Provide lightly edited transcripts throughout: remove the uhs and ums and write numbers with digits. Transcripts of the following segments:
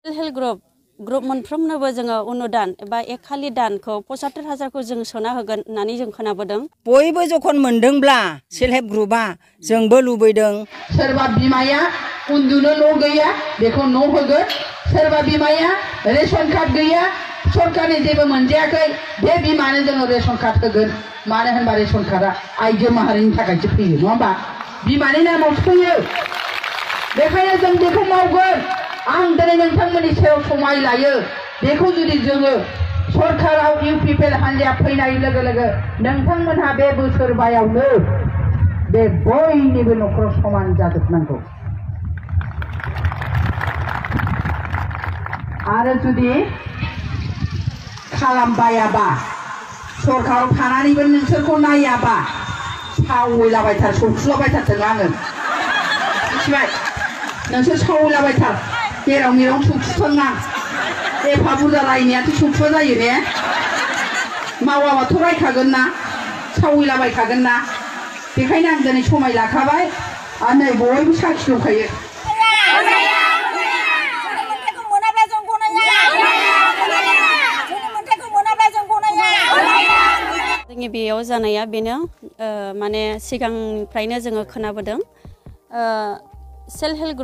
Self help group मोनफ्रोमनोबो जोङो अनुदान एबा एकखालि दानखौ 75,000खौ जों सोना होगोन होननानै जों खोनाबोदों। बयबो जखन मोनदोंब्ला सेल्फ हेल्प ग्रुपआ जोंबो लुबैदों। सोरबा बिमाया उन्दुनो न' गैया बेखौ न' होगोन, सोरबा बिमाया रेशन कार्ड गैया सरकारनि जेबो मोनजायाखै बे बिमानो जोङो रेशन कार्ड होगोन। मानो होनबा रेशन कार्डआ आइजो माहारिनि थाखायसो फैयो नङा होनबा, बिमानि नामावसो फैयो। बेखायनो जों बेखौ मावगोन। आं दिनै नोंथांमोननि सायाव समाय लायो। बेखौ जुदि जोङो सरकाराव इउपिपिएल हान्जाया फैनाय लोगो लोगो नोंथांमोनहा बे बोसोरबायावनो बे बयनिबो न'खराव समान जाजोबनांगौ। आरो जुदि खालामबायाबा सरकाराव थानानैबो नोंसोरखौ नायाबा सावैलाबायथार सौथुलाबायथारथों आङो मिथिबाय। नोंसोर सावैलाबायथार जेराव मेराव सौथुथों आं। एफा बुरजा रायनायाथ' सौथुआ जायो ने, मावाबाथ' रायखागोन ना, सावैलाबायखागोन ना। बेखायनो आं दिनै समाय लाखाबाय आरो नै बयबो साखि दंखायो। जोंनि बेयाव जानाया बेनो माने सिगांनिफ्रायनो जोङो खोनाबोदों सेल्फ हेल्प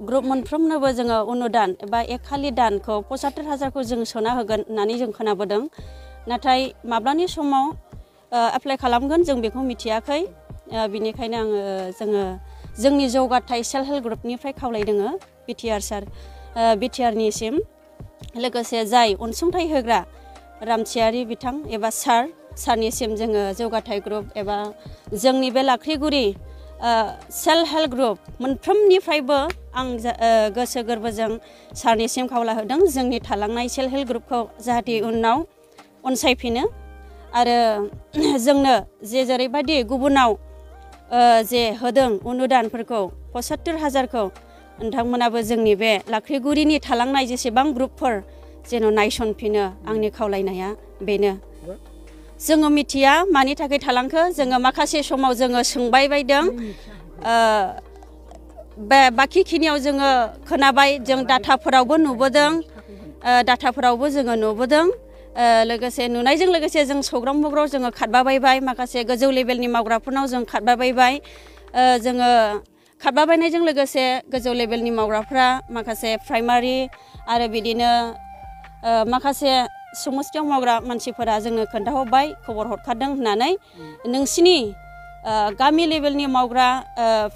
ग्रुप मोनफ्रोमनोबो जोङो अनुदान एबा एकखालि दानखौ 75,000खौ जों सोना होगोन होननानै जों खोनाबोदों। नाथाय माब्लानि समाव एप्लाइ खालामगोन जों बेखौ मिथियाखै। बिनिखायनो जोङो जोंनि जौगाथाय सेल्फ हेल्प ग्रुपनिफ्राय खावलायदों बिटिआरनिसिम लोगोसे जाय अनसुंथाइ होग्रा रामसियारि बिथां एबा सारनिसिम जोङो जौगाथाय ग्रुप एबा जोंनि बे लाख्रिगुरि सेल्फ हेल्प ग्रुप मोनफ्रोमनिफ्रायबो आं गोसो गोरबोजों सारनिसिम खावला होदों जोंनि थालांनाय सेल्फ हेल्प ग्रुपखौ जाहाथे उनाव अनसायफिनो आरो जोंनो जेरैबायदि गुबुनाव जे होदों अनुदानफोरखौ 75,000खौ नोंथांमोनाबो जोंनि बे लाख्रिगुरिनि थालांनाय जेसेबां ग्रुपफोर जेन' नायसनफिनो आंनि खावलायनाया बेनो। जोङो मिथिया मानि थाखाय थालांखो, जोङो माखासे समाव जोङो सोंबाय बायदों बाखिखिनियाव जोङो खोनाबाय, जों डाटाफोरावबो जोङो नुबोदों। लोगोसे नुनायजों लोगोसे जों सौग्राव मुग्राव जोङो खारबाबायबाय, माखासे गोजौ लेभेलनि मावग्राफोरनाव जों खारबाबायबाय। जोङो खारबाबायनायजों लोगोसे गोजौ लेभेलनि मावग्राफ्रा माखासे प्राइमारि आरो बिदिनो माखासे समस्थियाव मावग्रा मानसिफोरा जोंनो खोन्थाहरबाय, खबर हरखादों होननानै। नोंसिनि गामि लेभेलनि मावग्रा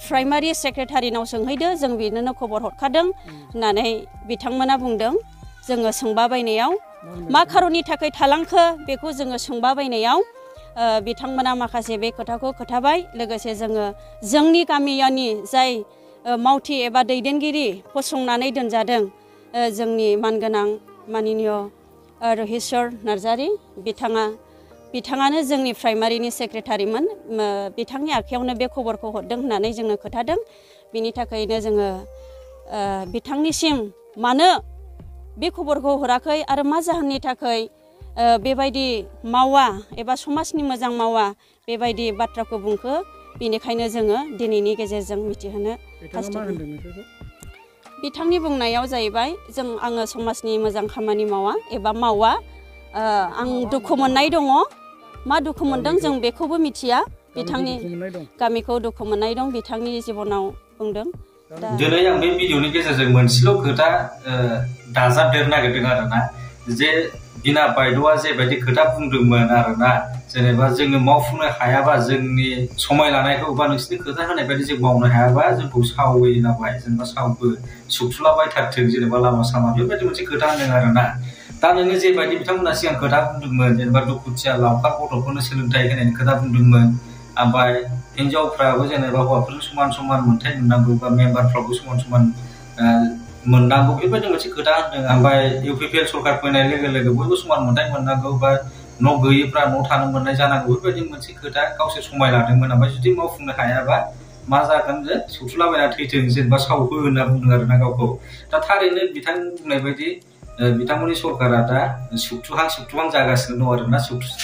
प्राइमारि सेक्रेटारिनाव सोंहैदो, जों बिनोनो खबर हरखादों होननानै बिथांमोना बुंदों। जोङो सोंबाबायनायाव मा खारननि थाखाय थालांखो बेखौ जोङो सोंबाबायनायाव बिथांमोना माखासे बे खोथाखौ खोथाबाय। लोगोसे जोङो जोंनि गामियानि जाय मावथि एबा दैदेनगिरि फसंनानै दोनजादों जोंनि मानगोनां माननीय रहिस्वर नार्जारी बिथाङानो जोंनि प्राइमारिनि सेक्रेटारिमोन। बिथांनि आखायावनो बे खबरखौ हरदों होननानै जोंनो खोथादों। बिनि थाखायनो जोङो बिथांनिसिम मानो बे खबरखौ हराखै आरो मा जाहोननि थाखाय बेबायदि मावा एबा समाजनि मोजां मावा बेबायदि बाथ्राखौ बुंखो, बेनिखायनो जोङो दिनैनि गेजेरजों मिथिहोनो हास्थायदों। बिथांनि बुंनायाव जाहैबाय आङो समाजनि मोजां खामानि मावा एबा मावा, आं दुखु मोननाय दङ। मा दुखु मोनदों जों बेखौबो मिथिया। बिथांनि गामिखौ दुखु मोननाय दं बिथांनि जिबनाव बुंदों। दिनै आं बे भिडिअनि गेजेरजों मोनसेल' खोथा दाजाबदेरनो नागिरदों आरोना, जे बिना बायद'आ जेबायदि खोथा बुंदोंमोन आरोना, जेनेबा जोङो मावफुंनो हायाबा जोंनि समाय लानायखौ बा नोंसिनि खोथा होनाय बायदि जों मावनो हायाबा जोंखौ सावैलाबाय, जेनेबा सौथुलाबायथारथों जेनेबा लामा सामा, बेबायदि मोनसे खोथा होनदों आरोना। दा नोङो जेबायदि बिथांमोना सिगां खोथा बुंदोंमोन, जेनेबा दुखुथिया लावखार गथ'फोरनो सोलोंथाइ होनायनि खोथा बुंदोंमोन, ओमफ्राय हिनजावफ्राबो जेनेबा हौवाफोरजों समान समान मोनथाय मोननांगौ बा मेम्बारफ्राबो समान समान मोननांगौ, बेबायदि मोनसे खोथा होनदों। ओमफ्राय इउपिपिएल सरकार फैनाय लोगो लोगो बयबो समान मोनथाय मोननांगौ बा न' गैयैफ्रा न' थानो मोननाय जानांगौ, बेबायदि मोनसे खोथा गावसोर समाय लादोंमोन। ओमफ्राय जुदि मावफुंनो हायाबा मा जागोन, जे सौथुलाबायना थैथों जेनेबा सावहो होनना बुंदों आरोना गावखौ। दा थारैनो बिथां बुंनाय बायदि बिथांमोननि सरकारा दा सुखथुहां जागासिनो दं आरोना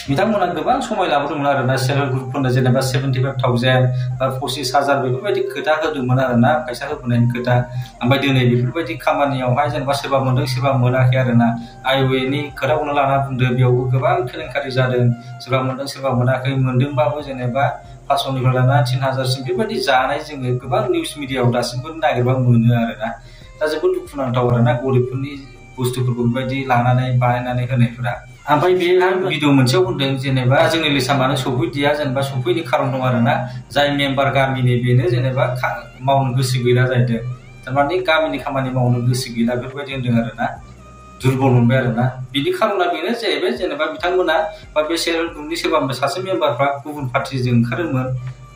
बिथांमोना गोबां समाय लाबोदोंमोन आरोना सेल्फ हेल्प ग्रुपफोरनो जेनेबा 75,000 बा 25,000 बेफोरबायदि खोथा होदोंमोन आरोना फैसा होबोनायनि खोथा ओमफ्राय दिनै बेफोरबायदि खामानियावहाय जेनेबा सोरबा मोनदों सोरबा मोनाखै आरोना आइवेनि खोथाखौनो लाना बुंदो बेयावबो गोबां केलेंकारि जादों सोरबा मोनदों सोरबा मोनाखै मोनदोंबाबो जेनेबा 500निफ्राय लानानै 3,000सिम बेबायदि जानाय जोङो गोबां निउस मिडियायाव दासिमबो नागिरबा मोनो आरोना दा जोबोद दुखुनांथाव आरोना गरिबफोरनि बुस्थुफोरखौ बेबायदि लानानै बानायनानै होनायफोरा ओमफ्राय बेहाय भिडिअ मोनसेयाव बुंदों जेनेबा जोंनि लिस्टआ मानो सफैदिया जेनेबा सफैनि खारन दं आरोना जाय मेम्बार गामिनि बेनो जेनेबा मावनो गोसो गैला जाहैदों थारमाने गामिनि खामानि मावनो गोसो गैला बेफोरबायदि होनदों आरोना दुर्बल मोनबाय आरोना बिनि खारना बेनो जाहैबाय जेनेबा बिथांमोना बा बे सेल्फ हेल्प ग्रुपनि सोरबा सासे मेम्बारफ्रा गुबुन पार्टिजों ओंखारोमोन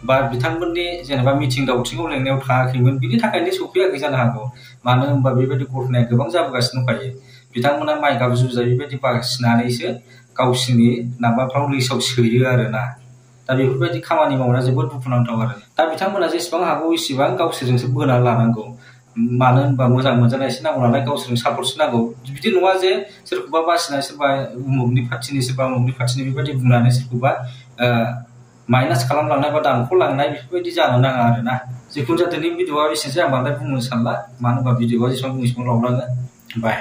बा बिथांमोननि जेनेबा मिटिं दावथिङाव लेंनायाव थाङाखैमोन बिनि थाखायनो सफैयाखै जानो हागौ मानो होनबा बेबायदि घटनाया गोबां जाबोगासिनो दंखायो बिथांमोना माइ गाब जुजाय बेबायदि बासिनानैसो गावसिनि माबाफ्राव लिस्टआव सोयो आरोना दा बेफोरबायदि खामानि मावनाया जोबोद दुखुनांथाव आरो दा बिथांमोना जेसेबां हागौ इसेबां गावसोरजोंसो बोनानै लानांगौ मानो होनबा मोजां मोनजानाय एसे नांगौ नालाय गावसोरजों सापर्टसो नांगौ बिदि नङा जे सोरखौबा बासिनाय सोरबा उमुगनि पार्टिनि सोरबा उमुगनि पार्टिनि बेबायदि बुंनानै सोरखौबा माइनास खालामलांनाय बा दानख'लांनाय बेफोरबायदि जानो नाङा आरोना जिखुनु जादोंनि भिडिअआ एसेनोसै आं बांद्राय बुंनो सानला मानो होनबा भिडिअआ जेसेबां बुङो एसेबां लावलाङो बाय